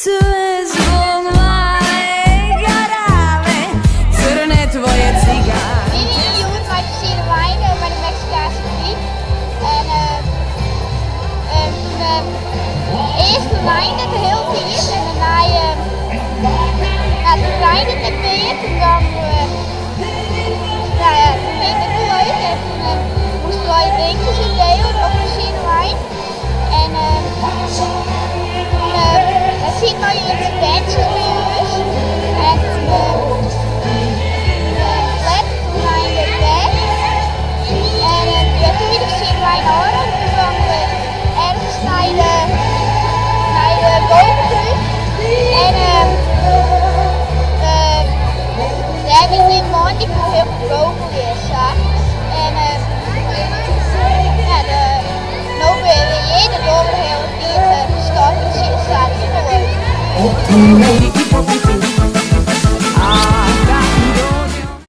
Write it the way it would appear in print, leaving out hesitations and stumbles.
Sve zbog male garave, crne tvoje cigare. Wy wiene hjoed mei fersierde wein mei de Meksikaanske gryp. En toen earst reinde it de hiele tiid en dêrnei, ja, toen reinde it net mear. Toen gongen we, no ja, toen fûn ik it ek wol leuk en toen moasten we allegear dinkjes útdiele op de fersierde wein. En toen der sieten allegear lytse berntsjes by ús. En toen letter toen reinde it wer. En ja, toen wie de fersierde wein ôfrûn. Toen gongen we ergens nei de bovenbrug. En dêr wie in man dy koe hiel goed googelje en sa. En ja, no binne we hjir, de dogge we de hiele tiid ferstoppertsje en sa. Dat is wol leuk.